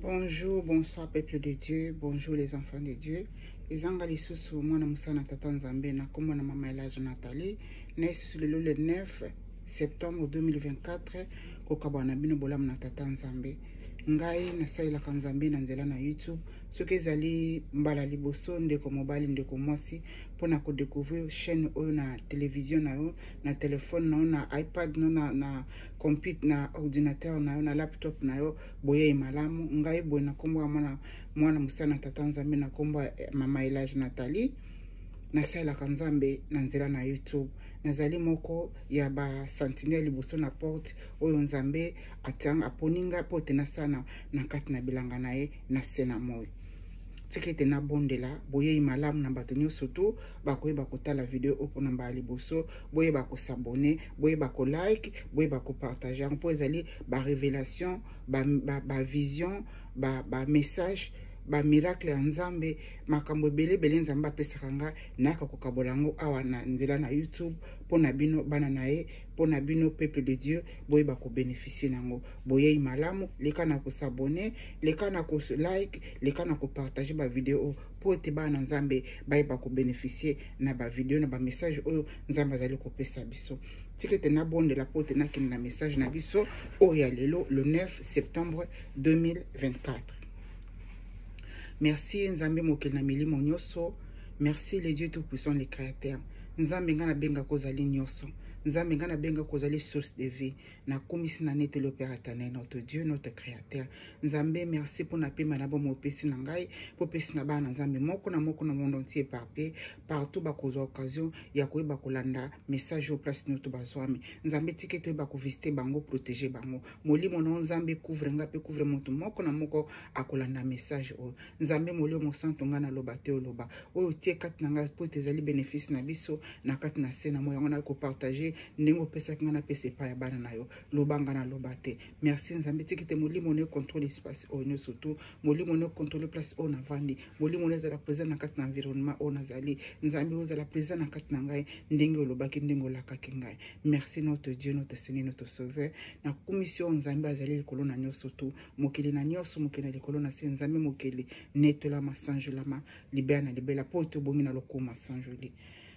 Bonjour, bonsoir peuple de Dieu, bonjour les enfants de Dieu. Ezanga lisusu mwana mosala na tata Nzambe na kombo na mama Elage Nathalie na lisusu lelo le 9 septembre 2024 kokabwana na bino bolamu na tata Nzambe. Ngai nasalelaka Nzambe na nzela na YouTube. Soki ezali mbala liboso ndeko mobali ndeko mwasi mpo na kodécouvrir chaîne oyo na télévision na yo na telefone na yo na iPad na yo na computer na ordinateur na yo na laptop na yo, boyei malamu. Ngai boye na nkombo ya mwana mwana mosala na tata Nzambe na nkombo ya mama Elage Nathalie, nasalelaka Nzambe na nzela na YouTube. Nazali moko ya basentinelle liboso na porte oyo Nzambe atianga aponi ngai mpo ete nasala na kati na bilanga na ye na se na moi. Tika ete nabondela boyei malamu na bato nyonso tu bakoyeba kotala video oyo mpona mbala liboso. Boyeba kos'abonner, boyeba kolike, boyeba kopartager yango mpo ezali barévélation, bavision, bamessage, bamiracle ya Nzambe, makambo ebele ebele Nzambe apesaka nga. Nayaka kokabola yango awa na nzela na YouTube mpo na bino bana na ye, mpo na bino peuple de Dieu, boyeba kobénéficier nango. Boyei malamu, leka na kos'abonner, leka na kolike, leka na kopartager bavideo oyo mpo ete bana na Nzambe bayeba kobénéficier na bavideo na bamessage oyo Nzambe azali kopesa biso. Tika ete nabondela mpo ete nakende na message na biso oyo ya lelo le 9 septembre 2024. Merci Nzambe mokeli na milimo nyonso, merci le Dieu tout puissant, le créateur. Nzambe ngai nabengaka ozali nyonso, Nzambe ngai nabengaka ozali source de vie. Nakomisi na nete le Père éternel, notre Dieu, notre créateur. Nzambe, merci mpona pema na bomoi opesi na ngai mpo opesi na bana na Nzambe moko na moko na monde entier éparpillé partout, bakozwa occasion ya koyeba kolanda message oyo place nyonso bazwami. Nzambe, tika toyeba kovisiter bango, protéger bango. Molimo na yo Nzambe couvre nga mpe couvre moto moko na moko akolanda message oyo. Nzambe molimo mosantu, ngai naloba te, oloba oyo tie kati na ngai mpo ete ezali bénéfice na biso na kati na se na moi. Yango na kopartager ndenge opesaki ngai, napesa epai ya bana na yo. Loba, ngai naloba te. Merci Nzambe, tiki te molimo na contrôle espace oyo nyonso tu, molimo na contrôle place oyo navandi, molimo na ezala présent na kati na environnement oyo nazali. Nzambe, ozala présent na kati na ngai ndenge olobaki, ndenge olakaki ngai. Merci notre Dieu, notre Seigneur, notre Sauveur. Nakumisi oyo Nzambe azali likolo na nyonso tu, mokili na nyonso, mokili na likolo na se. Nzambe mokili, netolama, sanjolama libela na libela mpo ete obongi na lokoma sanjoli.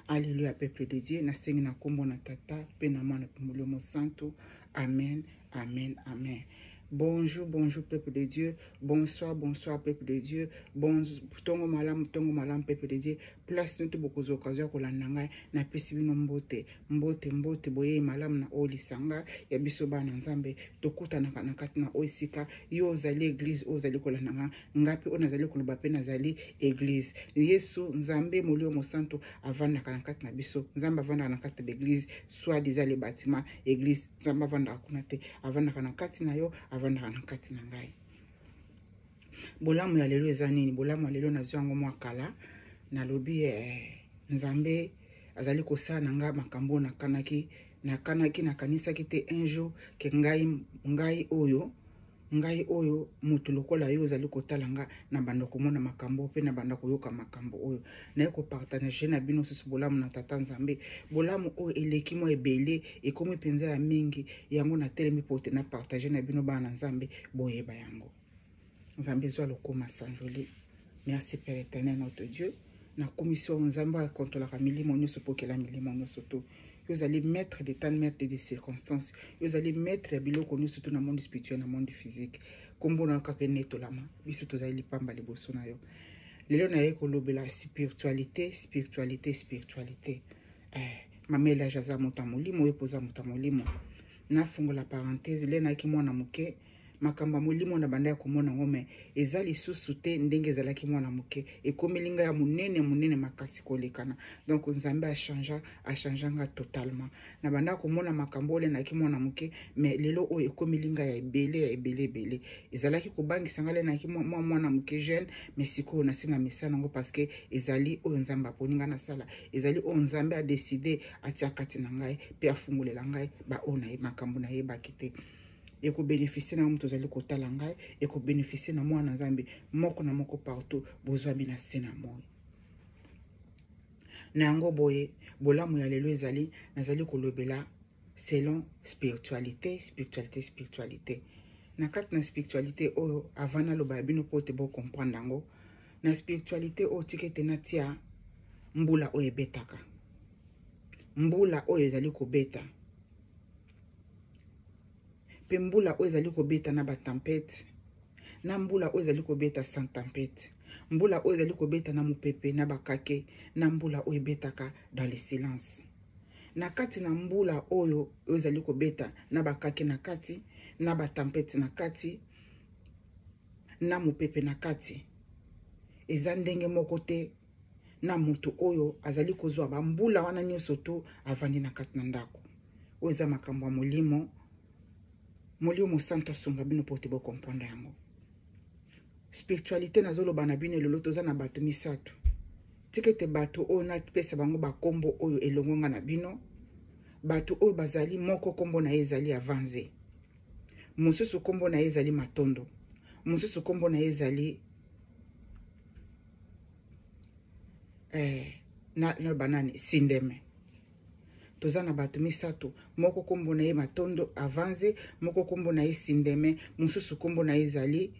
Alleluya peuple de Dieu. Nasengi na nkombo na Tata mpe na Mwana mpe Molimo Santu. Amen, amen, amen. Bonjour, bonjour peuple de Dieu, bonsoir, bonsoir peuple de Dieu, bon tongo malamu, tongo malamu peuple de Dieu. Place nyonso bokozwa occasion ya kolanda ngai, napesi bino mbote, mbote, mbote, boyei malamu na oyo lisanga ya biso bana Nzambe tokutanaka na kati na oyo esika. Yo ozali église oyo ozali kolanda ngai, ngai mpe oyo nazali koloba mpe nazali église. Yesu Nzambe Molimo Mosantu avandaka na kati na biso. Nzambe avandaka na kati ya baéglise, soit disant le bâtiment église, Nzambe avandaka kuna te, avandaka na kati na yo, avandaka na kati na ngai. Bolamu ya lelo eza nini? Bolamu ya lelo nazwi yango mwa kala. Nalobi Nzambe azali kosala na ngai makambo oyo nakanaki nakanaki nakanisaki te un jour ke ngai oyo moto lokola yo ozali kotala nga na banda komona makambo mpe na banda koyoka makambo oyo naye kopartager na bino susu. Bolamu na tata Nzambe, bolamu oyo eleki mwa ebele, ekomi mpenza ya mingi. Yango natelemi po te napartager na bino bana na Nzambe, boyeba yango. Nzambe ezwa lokoma sanjoli. Merci Père éternel, notre Dieu. Nakomisi oyo Nzambe akontrolaka milimo nyonso mpo okela milimo nyonso to. Yo ozali maître de temps, maître de circonstances, yo ozali maître ya biloko nyonso to na monde spirituel, na monde physique. Nkombo na yo kaka enetolama, biso tozali lipamba liboso na yo. Lelo naye kolobela spiritualité, spiritualité, spiritualité. Mama Elage aza moto ya molimo, oyo mpo oza moto ya molimo. Nafungola parenthèse, le nayaki mwana moke, makambo ya molimo na banda ya komona yango, me eza lisusu te ndenge ezalaki mwana moke. Ekomeli ngai ya monene monene makasi kolekana. Donc Nzambe achanger, achanger nga totalement. Na banda komona makambo oyo nayaki mwana moke, me lelo oyo ekomeli ngai ya ebele, ya ebele ebele. Ezalaki kobangisa ngai le nayaki mwa mwana moke, jeune, me sikoyo nasi na mesana yango parce que ezali oyo Nzambe aponi ngai nasala, ezali oyo Nzambe adécider atia kati na ngai mpe afungolela ngai baoyo na ye makambo nayebaki te. Ekobénéficier na moto ozali kotala ngai, ekobénéficier na mwana Nzambe moko na moko partout bozwami na se na moi. Na yango boye, bolamu ya lelo ezali nazali kolobela selon spiritualité, spiritualité, spiritualité. Na kati na spiritualité oyo, avant naloba ya bino mpo ete bocomprendre yango, na spiritualité oyo, tika ete natia mbula oyo ebetaka, mbula oyo ezali kobeta, mpe mbula oyo ezali kobeta na batempête, na mbula oyo ezali kobeta sans tempête, mbula oyo ezali kobeta na mopepe na bakake, na mbula oyo ebetaka dans le silence. Na kati na mbula oyo oyo ezali kobeta na bakake na kati, na batempête na kati, na mopepe na kati, eza ndenge moko te na moto oyo azali kozwa bambula wana nyonso to avandi na kati na ndako. Oyo eza makambo ya molimo. Molimo Mosantu asunga bino mpo te bocomprendre yango. Spiritualité nazoloba na bino elolo, toza na bato misato. Tika ete bato oyo napesa bango bakombo oyo elongo nga na bino. Bato oyo bazali, moko nkombo na ye ezali Avanze, mosusu nkombo na ye ezali Matondo, mosusu nkombo na ye ezali naloba nani, Sindeme. Toza na bato misato: moko nkombo na ye Matondo, Avanze, moko nkombo na ye Sindeme, mosusu nkombo na ye ezali.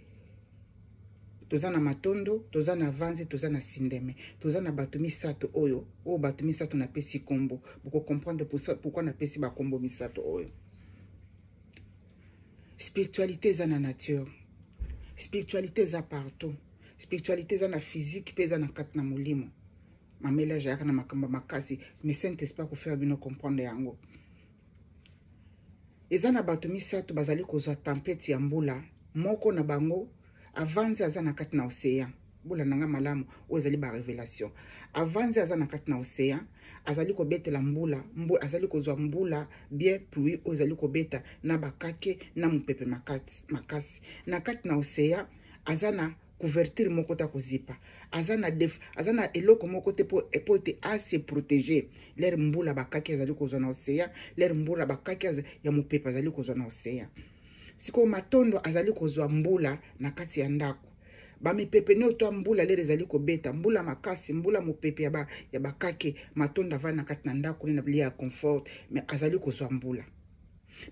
Toza na Matondo, toza na Avanze, toza na Sindeme. Toza na bato misato oyo. Oyo bato misato napesi nkombo, bokocomprendre pourquoi napesi bakombo misato oyo. Spiritualité eza na nature, spiritualité eza partout, spiritualité eza na physique mpe eza na kati na molimo. Mamele azalaka na makambo makasi, mais Saint Esprit akofaire bino comprendre yango. Eza na bato misato bazali kozwa tempête ya mbula. Moko na bango, Avanzi, aza na kati na océan. Bolanda nga malamu, oyo ezali barévélation. Avanzi aza na kati na océan, azali kobetela mbula, azali kozwa mbula bien, pluie oyo ezali kobeta na bakake na mopepe makasi na kati na océan. Aza na couverture moko te akozipa, aza na eloko moko te mpo ete ase protéger l'heure mbula bakaki azali kozwa na océan, l'heure mbula bakaki ya mopepe azali kozwa na océan. Sikoyo Matondo azali kozwa mbula na kati ya ndako. Bamipepe nyonso to mbula, l'heure ezali kobeta, mbula makasi, mbula, mopepe ya bakake, Matondo avandi na kati na ndako na lieu ya confort, mais azali kozwa mbula.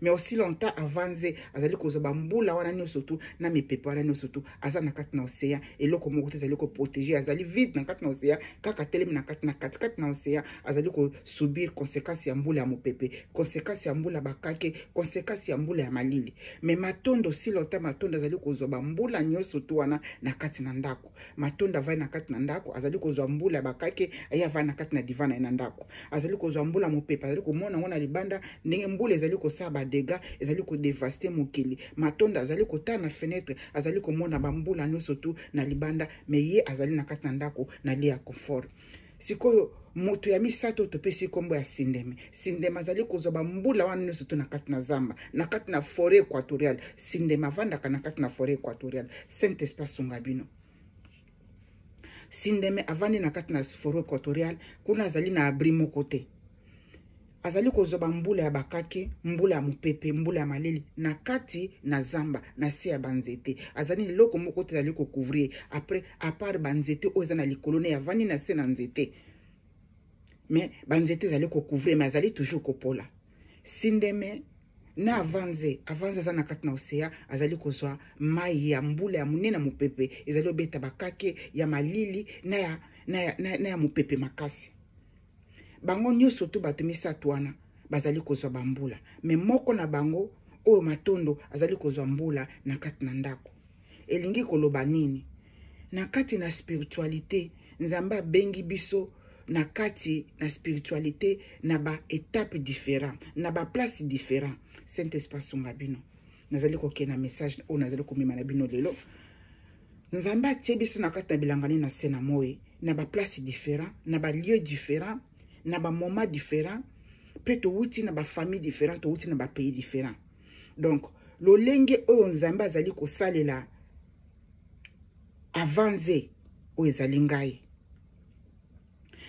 Mais aussi longtemps Avanze azali kozwa bambula wana nyonso tu na mipepe wana nyonso tu, aza na kati na océan, eloko moko te ezali koprotéger. Azali vide na kati na océan, kaka telemi na kati na katikati na océan, azali kosubir conséquence ya mbula ya mopepe, conséquence ya mbula bakake, conséquence ya mbula ya malili. Mais Matondo, aussi longtemps Matondo azali kozwa bambula nyonso tu wana na kati na ndako, Matondo avandi na kati na ndako, azali kozwa mbula ya bakake, aye avandi na kati na divan na ye na ndako, azali kozwa mbula mopepe, azali komona yango na libanda ndenge mbula ezali kosala badégâts, ezali kodévaster mokili. Matondo azali kotala na fenêtre, azali komona bambula nyonso tu na libanda, mais ye azali na kati na ndako na lieu ya confort. Sikoyo moto ya misato topesi nkombo ya Sindeme. Sindeme azali kozwa bambula wana nyonso to na kati na zamba, na kati na forêt équatoriale. Sindeme avandaka na kati na forêt équatoriale. Saint Esprit asunga bino. Sindeme avandi na kati na forêt équatoriale kuna, azali na abri moko te, azali kozwa bambula ya bakake, mbula ya mopepe, mbula ya malili na kati na zamba, na se ya banzete. Azali na eloko moko te azali kocouvrir après, à part banzete oyo eza na likolo ne. Avandi na se na nzete, mais banzete ezali kocouvrir, mais azali toujours kopola. Sindeme na Avanze, Avanze aza na kati na océan, azali kozwa mai ya mbula ya monene ya mopepe ezali obeta, bakake ya malili na ya mopepe makasi. Bango nyonso to bato misato wana bazali kozwa bambula, mais moko na bango oyo Matondo azali kozwa mbula na kati na ndako. Elingi koloba nini? Na kati na spiritualité, Nzambe abengi biso na kati na spiritualité na baétape différent, na baplace différent. Saint Esprit asunga bino. Nazali kokende na message oyo nazali komema na bino lelo. Nzambe atie biso na kati na bilangani na se na moi, na baplace différent, na balieu différent, na bamoment différent, mpe towuti na bafamille différent, towuti na bapays différent. Donc lolenge oyo Nzambe azali kosalela Avanze, oyo ezali ngai,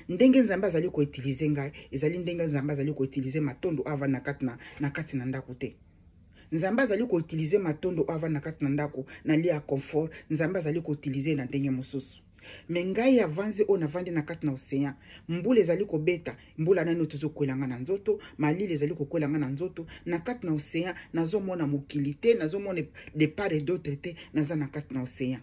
ndenge Nzambe azali koutiliser ngai, ezali ndenge Nzambe azali koutiliser Matondo oyo avandi na kati na ndako te. Nzambe azali koutiliser Matondo oyo avandi na kati na ndako na lieu ya confort, Nzambe azali koutiliser na ndenge mosusu. Me ngai avanzi oyo navandi na kati na océan, mbula ezali kobeta, mbula nani oyo tozokwela nga na nzoto, malili ezali kokwela nga na nzoto. Na kati na océan nazomona mokili te, nazomona de part et d'autre te, naza na kati na océan.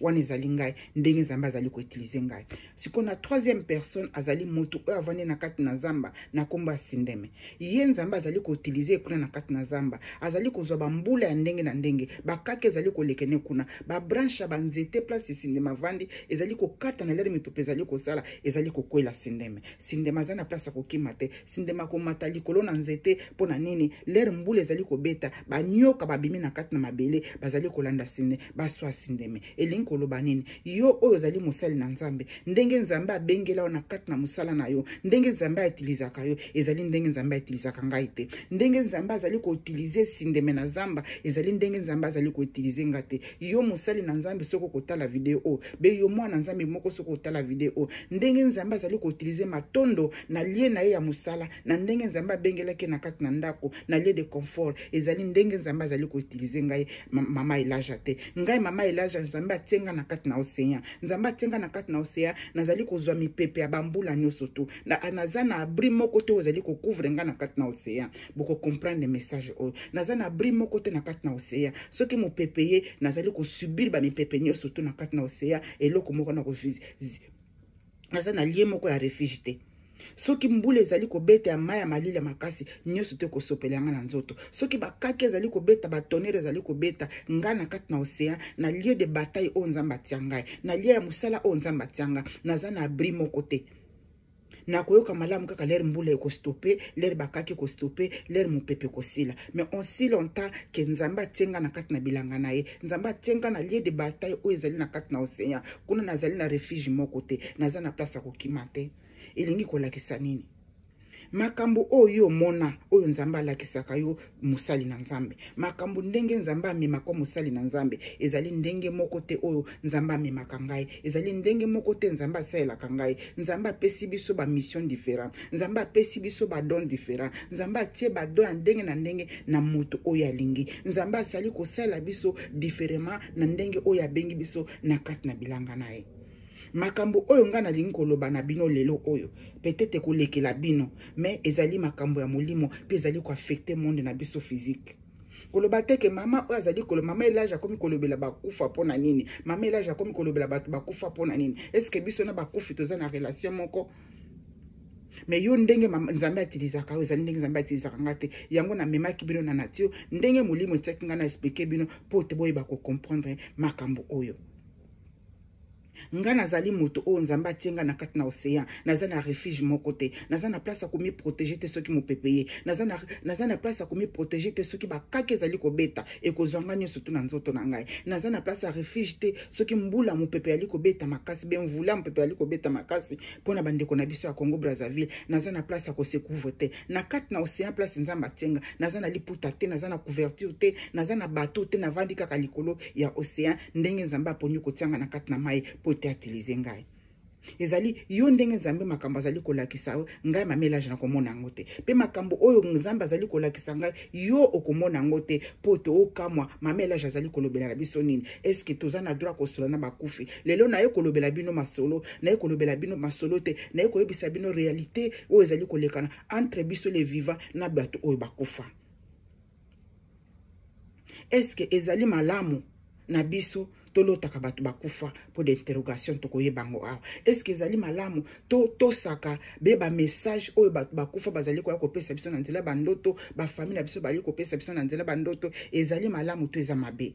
Wana ezali ngai, ndenge Nzambe azali koutiliser ngai. Sikoyo na troisième personne azali moto oyo avandi na kati na zamba na nkombo ya Sindeme. Ye Nzambe azali koutiliser kuna na kati na zamba, azali kozwa bambula ya ndenge na ndenge, bakake ezali kolekene kuna, babranche ya banzete place Sindeme avandi ezali kokata na lere mipepe ezali kosala, ezali kokwela Sindeme. Sindeme aza na place ya kokima te. Sindeme akomata likolo na nzete mpo na nini? Lere mbula ezali kobeta, banyoka babimi na kati na mabele, bazali kolanda Sindeme, baswa Sindeme. Elingi koloba nini? Yo oyo ozali mosali na Nzambe, ndenge Nzambe abengela yo na kati na mosala na yo, ndenge Nzambe autilisaka yo, ezali ndenge Nzambe autilisaka ngai te. Ndenge Nzambe azali koutiliser Sindeme na zamba, ezali ndenge Nzambe azali koutiliser nga te. Yo mosali na Nzambe, soki okotala video oyo, be yo mwana Nzambe moko, soki okotala video oyo, ndenge Nzambe azali koutiliser Matondo na lie na ye ya mosala, na ndenge Nzambe abengelaki na kati na ndako, na lieu de confort, ezali ndenge Nzambe azali koutiliser ngai mama Elaja te. Ngai mama Elaja, Nzambe atie nga na kati na océan, Nzambe atie nga na kati na océan, nazali kozwa mipepe ya bambula nyonso tu, naza na abri moko te oyo ezali kocouvre nga na kati na océan. Bokocomprendre message oyo. Naza na abri moko te na kati na océan. Soki mopepe ye, nazali kosubir bamipepe nyonso tu na kati na océan. Eloko moko na naza na lieu moko ya refuge te. Soki mbula ezali kobeta ya mai ya malili ya makasi, nyonso te kosopela yanga na nzoto. Soki bakaki ezali kobeta, batonnerre ezali kobeta ngai na kati na océan, na lieu de bataille oyo Nzambe atia ngai, na lieu ya mosala oyo Nzambe atia ngai, naza na abri moko te. Nakoyoka malamu kaka lere mbula ekostopper, lere bakaki ekostopper, lere mopepe ekosila. Mais aussi longtemps ke Nzambe atie nga na kati na bilanga na ye, Nzambe atie nga na lieu de bataille oyo ezali na kati na océan kuna, nazali na refuge moko te, naza na place ya kokima te. Elingi kolakisa nini? Makambo oyo omona, oyo Nzambe alakisaka yo mosali na Nzambe, makambo ndenge Nzambe amemaka mosali na Nzambe, ezali ndenge moko te oyo Nzambe amemaka ngai, ezali ndenge moko te Nzambe asalelaka ngai. Nzambe apesi biso bamission différent, Nzambe apesi biso badon différent, Nzambe atie badon ya ndenge na ndenge na moto oyo alingi. Nzambe asali kosalela biso différemment na ndenge oyo abengi biso na kati na bilanga na ye. Makambo oyo ngai nalingi koloba na bino lelo oyo, peut-être kolekela bino, mais ezali makambo ya molimo mpe ezali koaffecter monde na biso physique. Koloba te ke mama oyo azali koloba, mama Elage akomi kolobela bakufa mpo na nini? Mama Elage akomi kolobela bato bakufa mpo na nini? Est-ce biso na bakufi toza na relation moko? Mais yo, ndenge Nzambe atilisaka yo, ezali ndenge Nzambe atilisaka nga te. Yango namemaki bino na nature, ndenge molimo etiaki nga na expliquer bino mpo te boyeba kocomprendre makambo oyo. Nga nazali moto oyo Nzambe atie nga na kati na océan. Naza na refuge moko te, naza na place ya komiprotéger te soki mopepe ye, naza na place ya komiprotéger te soki bakaki ezali kobeta, ekozwa nga nyonso tu na nzoto na ngai. Naza na place ya refuge te soki mbula mopepe yali kobeta makasi, be mvula mopepe yali kobeta makasi. Mpo na bandeko na biso ya Congo Brazzaville, naza na place ya kose couvrir te na kati na océan, place Nzambe atie nga. Naza na liputa te, naza na couverture te, naza na bateau te, navandi kaka likolo ya océan, ndenge Nzambe aponi kotianga na kati na mai mpo ete atilize ngai. Ezali yo ndenge Nzambe makambo azali kolakisa yo ngai mama Elage, nakomona yango te. Mpe makambo oyo Nzambe azali kolakisa ngai, yo okomona yango te, mpo te okamwa mama Elage azali kolobela na biso nini. Est-ce toza na droit kosola na bakufi? Lelo naye kolobela bino masolo, naye kolobela bino masolo te, naye koyebisa bino réalité oyo ezali kolekana entre biso les vivants na bato oyo bakufa. Est-ce ezali malamu na biso tolotaka bato bakufa? Mpo d'interrogation, tokoyeba yango awa. Est-ce ezali malamu tosaka be bamessage oyo bato bakufa bazali koya kopesa biso na nzela bandoto, bafamille na biso bazali kopesa biso na nzela bandoto? Ezali malamu to eza mabe?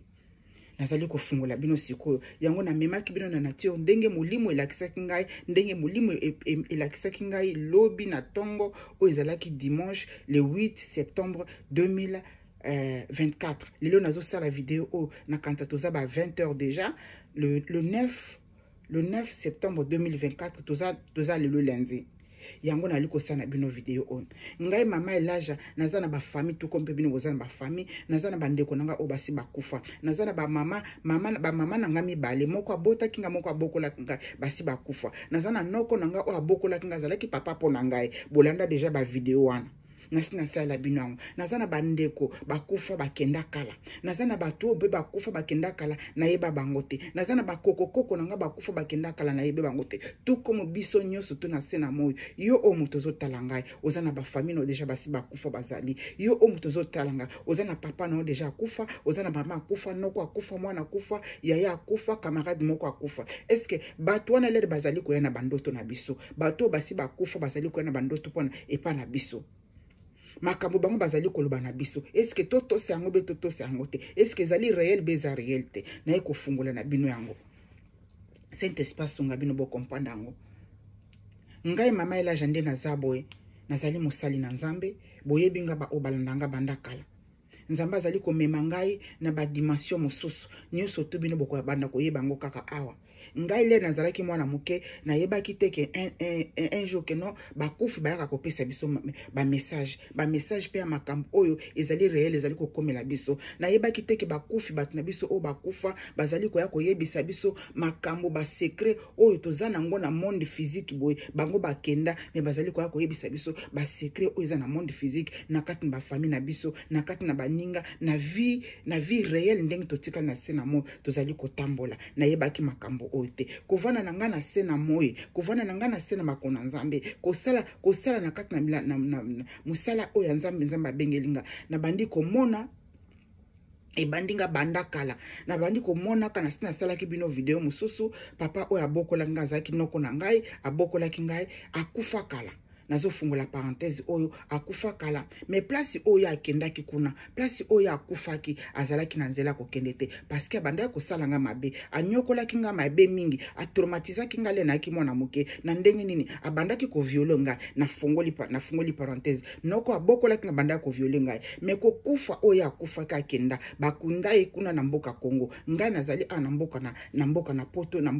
Nazali kofungola bino sikoyo. Yango namemaki bino na nature, ndenge molimo elakisaki ngai, ndenge molimo elakisaki ngai lobi na ntongo oyo ezalaki dimanche le 8 septembre 2024. Lelo nazosala video oyo na kanta toza ba 20 heures déjà le 9 septembre 2024. Toza lelo lundi. Yango nali kosala na bino video oyo. Ngai mama Elaja, naza na bafamille tuko, mpe bino boza na bafamille. Naza na bandeko na ngai oyo basi bakufa. Naza na bamama mama, bamama na ngai mibale, moko abotaki ngai, moko abokolaki ngai, basi bakufa. Naza na noko na ngai oyo abokolaki ngai, azalaki papa mpo na ngai. Bolanda déjà bavideo wana. Nasi nasalela bino yango. Naza na bandeko bakufa bakenda kala, naza na bato oyo mpe bakufa bakenda kala, nayeba bango te. Naza na bakokokoko na nga bakufa bakenda kala, nayebi bango te. Tout comme biso nyonso to na se na moi. Yo oyo moto ozotala ngai, oza na bafamille na yo deja basi bakufa bazali. Yo oyo moto ozotala ngai, oza na papa na yo deja akufa, oza na mama akufa, noko akufa, mwana akufa, yaya akufa, camarade moko akufa. Est-ce bato wana lere bazali koya na bandoto na biso? Bato oyo basi bakufa bazali koya na bandoto mpona epa na biso, makambo bango bazali koloba na biso, eske totosa yango be totosa yango te? Eske ezali réel be eza réel te? Naye kofungola na bino yango. Saint Esprit asunga bino bocomprendre yango. Ngai mama Elaja nde naza boye, nazali mosali na Nzambe. Boyebi nga, baoyo balanda nga banda kala. Nzambe azali komema ngai na badimension mosusu nyonso tu, bino bokobanda koyeba yango kaka awa. Ngai lere nazalaki mwana moke, nayebaki te ke un jour ke non, bakufi bayaka kopesa biso bamessage, bamessage mpe ya makambo oyo ezali réel, ezali kokomela biso. Nayebaki te ke bakufi, bato na biso oyo bakufa, bazali koya koyebisa biso makambo, basecret oyo toza nango na monde physique boye. Bango bakenda, me bazali koya koyebisa biso basecret oyo eza na monde physique, na kati na bafamille na biso, na kati na baninga, na vie réelle, ndenge totikali na se na moi, tozali kotambola. Nayebaki makambo oyo te. Kovanda na ngai na se na moi, kovanda na ngai na se na makolo na Nzambe, kosala na kati na mosala oyo ya Nzambe, Nzambe abengeli nga, nabandi komona. Ebandi nga banda kala, nabandi komonaka. Na si nasalaki bino video mosusu, papa oyo abokolaki ngai, azalaki noko na ngai, abokolaki ngai, akufa kala. Nazofungola parenthèse oyo, akufa kala, mais place oyo akendaki kuna, place oyo akufaki, azalaki na nzela kokende te, parce que abandaki kosala nga mabe, anyokolaki nga mabe mingi, atraumatisaki nga le nayaki mwana moke. Na ndenge nini abandaki kovioler ngai? Nafungoli parenthèse, noko abokolaki nga, abandaki kovioler ngai. Mais kokufa oyo akufaki, akenda, bakunda ye kuna na mboka Congo. Ngai nazali awa na mboka na Poto, na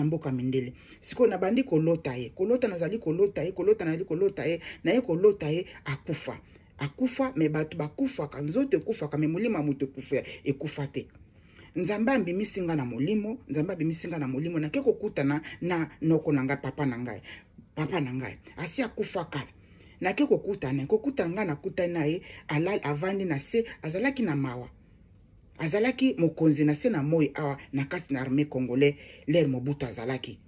mboka mindele. Sikoyo nabandi kolota ye, kolota, nazali kolota ye, kolota, nazali kolota ye, naye kolota ye akufa. Akufa, mais bato bakufaka, nzoto ekufaka, mais molimo ya moto ekufa, ekufa te. Nzambe abimisi nga na molimo, Nzambe abimisi nga na molimo, nake kokutana na noko na ngai, papa na ngai. Papa na ngai asi akufa kala. Nake kokutana, kokutana ngai, nakutani na ye, alali, avandi na se, azalaki na mawa. Azalaki mokonzi na se na moi awa na kati na armée congolais lere Mobutu azalaki.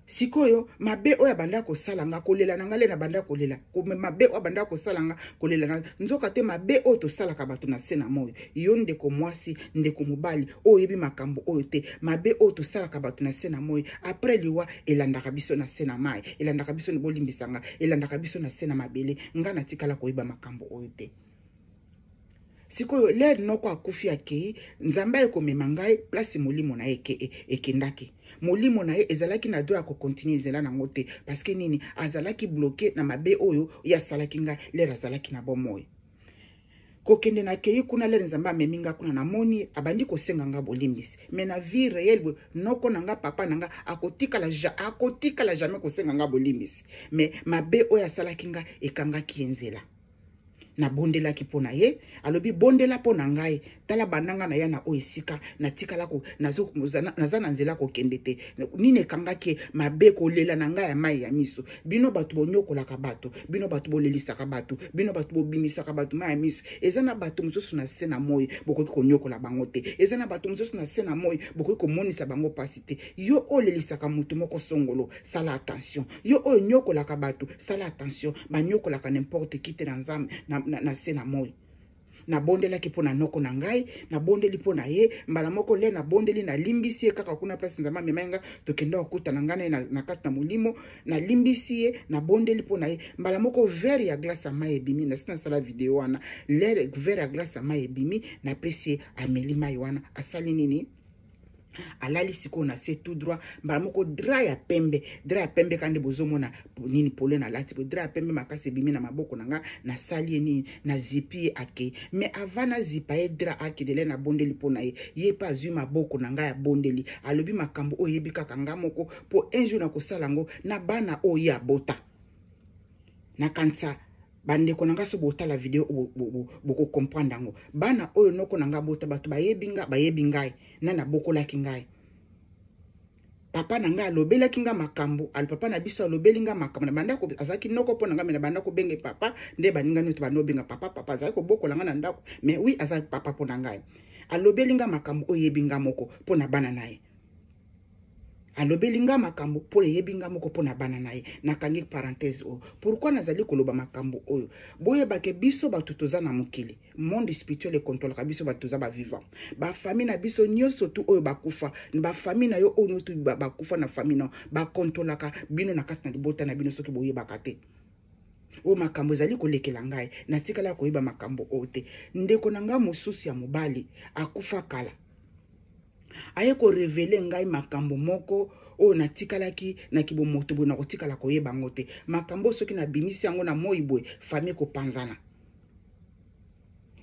Sikoyo mabe oyo abanda kosala nga, kolela na nga le nabanda kolela, mabe oyo abanda kosala nga, kolela na nzoka te. Mabe oyo tosalaka bato na se na moi, yo ndeko mwasi, ndeko mobali oyo oyebi makambo oyo te, mabe oyo tosalaka bato na se na moi, après liwa elandaka biso na se na mai, elandaka biso, bolimbisanga, elandaka biso na se na mabele. Nga natikala koyeba makambo oyo te. Sikoyo lere noko akufi, akei, Nzambe aye komema ngai place molimo na ye ekendaki. Molimo na ye ezalaki na droit ya kocontinuer nzela nango te, parce que nini? Azalaki bloqué na mabe oyo ye asalaki ngai lere azalaki na bomoi. Kokende, nakei kuna, lere Nzambe amemi nga kuna, namoni abandi kosenga nga bolimbisi. Mais na vie réelle boye, noko na nga, papa na nga, akotikala jamais kosenga nga bolimbisi. Mais mabe oyo asalaki nga ekangaki ye nzela. Nabondelaki mpo na ye, alobi: "Bondela mpo na ngai. Tala, banda nga na ya na oyo esika natikala, naza na nzela kokende te." Nini ekangaki? Mabe, kolela na ngai ya mai ya miso. Bino bato bonyokolaka bato, bino bato bolelisaka bato, bino bato bobimisaka bato mai ya miso. Eza na bato mosusu na se na moi, bokoki konyokola bango te. Eza na bato mosusu na se na moi, bokoki komonisa bango mpasi te. Yo oyo olelisaka moto moko songolo, sala attention. Yo oyo nyokolaka bato, sala attention. Banyokolaka n'importe qui te na Nzambe na se na moi. Nabondelaki mpo na noko na ngai, nabondeli mpo na ye. Mbala moko le nabondeli, nalimbisi ye kaka kuna place Nzambe amemai nga, tokenda kokutana ngai na ye na kati na molimo. Nalimbisi ye, nabondeli mpo na ye. Mbala moko verre ya glace ya mai ebimi. Nasi nasala video wana. Lere verre ya glace ya mai ebimi, napesi ye, ameli mai wana. Asali nini? Alali sikoyo na se tout droit. Mbala moko drap ya pembe, drap ya pembe ka nde bozomona nini, polo nalati boye, drap ya pembe makasi ebimi na maboko na nga. Nasali ye nini? Nazipi ye, akei. Mais avant nazipa ye drap, akendele, nabondeli mpo na ye. Ye mpe azwi maboko na ngai, abondeli, alobi makambo oyo eyebi kaka nga moko, mpo un jour nakosala yango na bana oyo ye abota. Nakanisa bandeko na nga, so botala video, bokocomprendre yango. Bana oyo noko na nga bota, bato bayebi nga, bayebi ngai nani abokolaki ngai. Papa na ngai alobelaki nga makambo, al papa na biso alobeli nga makambo na banda, azalaki noko mpo na ngai, me na banda kobenge papa nde baninga nyonso banda obenga papa. Papa azalaki kobokola nga na ndako, mais oui, azalaki papa mpo na ngai. Alobeli nga makambo oyo eyebi nga moko mpo na bana na ye. Alobeli nga makambo mpo eyebi nga moko mpo na bana na ye. Nakangi parenthèse oyo. Pourquoi nazali koloba makambo oyo? Boyebake biso bato toza na mokili, monde spirituel ekontrolaka biso. Bato toza bavivant, bafamille na biso nyonso tu oyo bakufa, bafamille na yo oyo nyonso bakufa na famille na bakontrolaka bino na kati na libota na bino. Soki boyebaka te oyo makambo ezali kolekela ngai, natikala koyeba makambo oyo te. Ndeko na ngai mosusu ya mobali akufa kala, aye korévéler ngai makambo moko oyo natikalaki na kibomoto boye, nakotikala koyeba yango te. Makambo oyo, soki nabimisi yango na moi boye, famille kopanzana.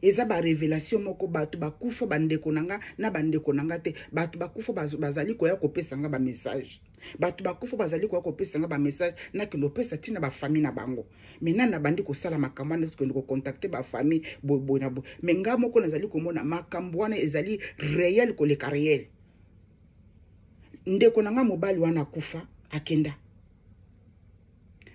Eza barévélation moko bato bakufa, bandeko na nga na bandeko na nga te, bato bakufa bazali koya kopesa nga bamessage. Bato bakufa bazali koya kopesa nga bamessage, nakende opesa ntina bafamille na bango. Mais nani nabandi kosala makambo wana, tokende kocontacter bafamille boye na boye. Mais nga moko nazali komona makambo wana ezali réel koleka réel. Ndeko na nga mobali wana akufa, akenda,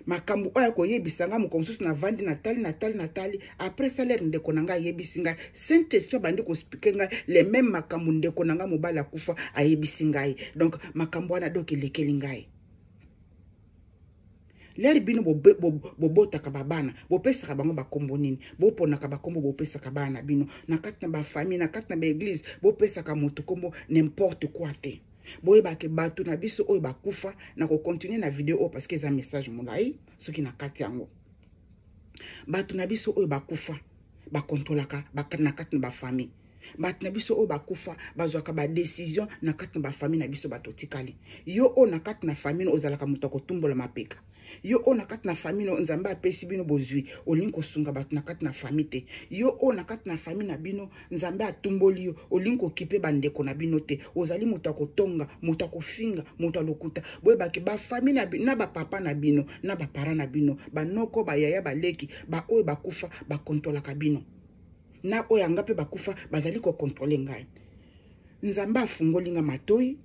makambo oyo akoyebisa nga moko mosusu, navandi, natali, natali, natali. Après salaire, ndeko na ngai ayebisi ngai, Saint Esprit abandi koexpliquer ngai le même makambo ndeko na ngai mobali akufa ayebisi ngai. Donc makambo wana, donc elekeli ngai. L'heure bino bobotaka babana, bopesaka bango bakombo nini? Boponaka bakombo bopesaka bana na bino na kati na bafamille, na kati na baéglise. Bopesaka moto kombo n'importe quoi te. Boyebake bato na biso oyo bakufa. Na kocontinuer na video oyo parce que eza message molai. Soki na kati yango, bato na biso oyo bakufa bakontrolaka na kati na bafamille. Bato na biso oyo bakufa bazwaka badécision na kati na bafamille na biso. Bato tikali yo oyo na kati na famille ozalaka moto akotumbola mapeka. Yo oyo na kati na famille, Nzambe apesi bino bozwi, olingi kosunga bato na kati na famille te. Yo oyo na kati na famille na bino, Nzambe atumboli yo, olingi kokipe bandeko na bino te. Ozali moto akotonga, moto akofinga, moto alokuta. Boyebaki bafamille na bapapa na bino, na baparent na bino, banoko, bayaya, baleki, baoyo bakufa bakontrolaka bino. Na oyo yanga mpe bakufa bazali kocontrôler ngai. Nzambe afungoli nga matoi,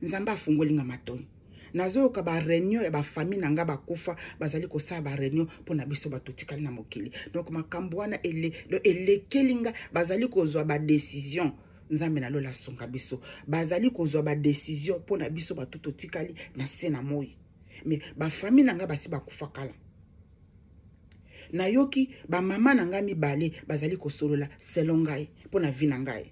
Nzambe afungoli nga matoi. Nazoyoka baréunion ya bafamille na nga bakufa, bazali kosala baréunion mpo na biso bato tikali na mokili. Donc makambo wana elekeli nga. Bazali kozwa badécision. Nzambe na lola asunga biso. Bazali kozwa badécision mpo na biso bato totikali na se na moi. Mais bafamille na nga basi bakufa kala. Nayoki bamama na ngai mibale bazali kosolola selon ngai mpo na vie na ngai.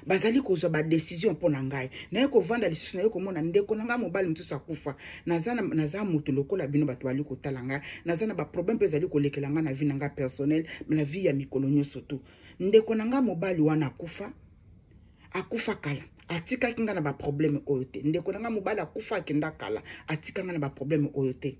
Bazali kozwa badécision mpo na ngai. Naye kovanda lisusu, naye komona ndeko na ngai mobali mosusu akufa. Naza, naza moto lokola bino bato bali kotala ngai. Naza na baproblème mpe ezali kolekela ngai na vie na ngai personnel, na vie ya mikolo nyonso tu. Ndeko na ngai mobali wana akufa, akufa kala, atikaki ngai na baproblème oyo te. Ndeko na ngai mobali akufa, akenda kala, atika ngai na baproblème oyo te.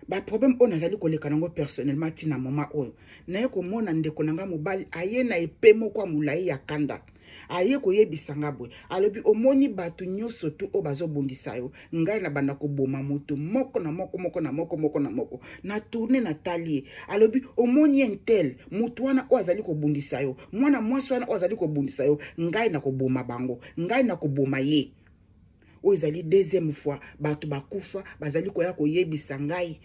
Baproblème oyo nazali koleka nango personnellement ntina moma oyo, naye komona ndeko na ngai mobali aye na epe moko ya molai ya kanda, aye koyebisa nga boye. Alobi: "Omoni bato nyonso tu oyo bazobundisa yo, ngai na banda koboma moto moko na moko, moko na moko, moko na moko." Na tourner, natali ye. Alobi: "Omoni un tel, moto wana oyo azali kobundisa yo, mwana mwasi wana oyo azali kobundisa yo, ngai na koboma bango, ngai na koboma ye." Oyo ezali deuxième fois bato bakufa bazali koya koyebisa ngai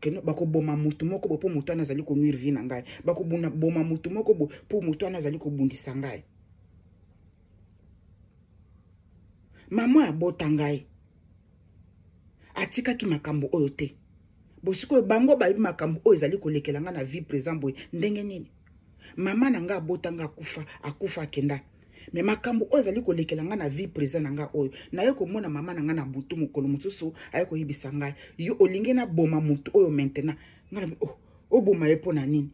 keno bakoboma motu moko boye mpo motu wana azali konuire vie na ngai, bakoboma motu moko boye mpo motu wana azali kobundisa ngai. Mama abota ngai atikaki makambo oyo te. Bosikoyo bango bayebi makambo oyo ezali kolekela ngai na vie présent boye ndenge nini? Mama na ngai abota ngai akufa, akufa, akenda. Mais makambo oyo ezali kolekela ngai na vie présent na ngai oyo, naye komona mama na ngai na butu mokolo mosusu, aye koyebisa ngai: "Yo olingi naboma motu oyo maintenant." Ngai na: "Oh, oboma ye mpo na nini?"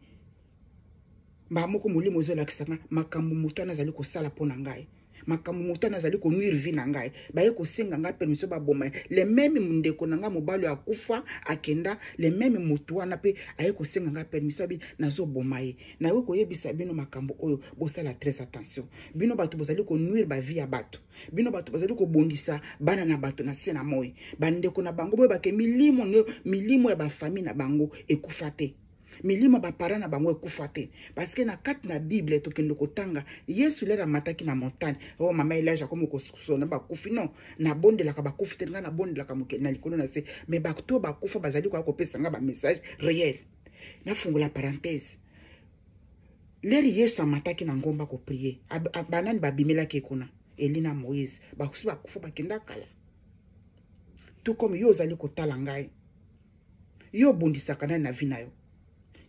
Mbala moko molimo ezolakisa ngai makambo motu wana azali kosala mpo na ngai, makambo moto wana azali konuire vie na ngai. Baye kosenga ngai permission baboma ye. Le même ndeko na ngai mobali oyo akufa, akenda, le même motu wana mpe aye kosenga ngai permission, abi nazoboma ye. Nayoki koyebisa bino makambo oyo, bosala très attention. Bino bato bozali konuire bavie ya bato, bino bato bazali kobongisa bana na bato na se na moi, bandeko na bango, boyebake milimo, milimo ya bafamille na bango ekufa te. Milimo ba parents na bango ekufa te, parce que na kati na Bible tokende kotanga Yesu lere amataki na montagne. Oh, mama Elage akomi kosona bakufi. Non, nabondelaka bakufi te. Ngai nabondelaka mokili na likolo na se, mais bato bakufa bazali koya kopesa ngai bamessage réel. Nafungola parenthèse: lere Yesu amataki na ngomba koprier, banani babimelaki kuna? Eli na Moïse. Bakusi bakufa, bakenda kala. Tout comme yo ozali kotala ngai, yo obundisaka nani na vie na yo?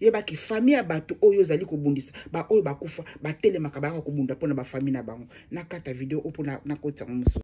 Yebaki famille ya bato oyo ozali kobundisa, baoyo bakufa, batelemaka, bayaka kobunda mpona bafamille na bango. Nakata video oyo mpo nakotisa yango mosusu.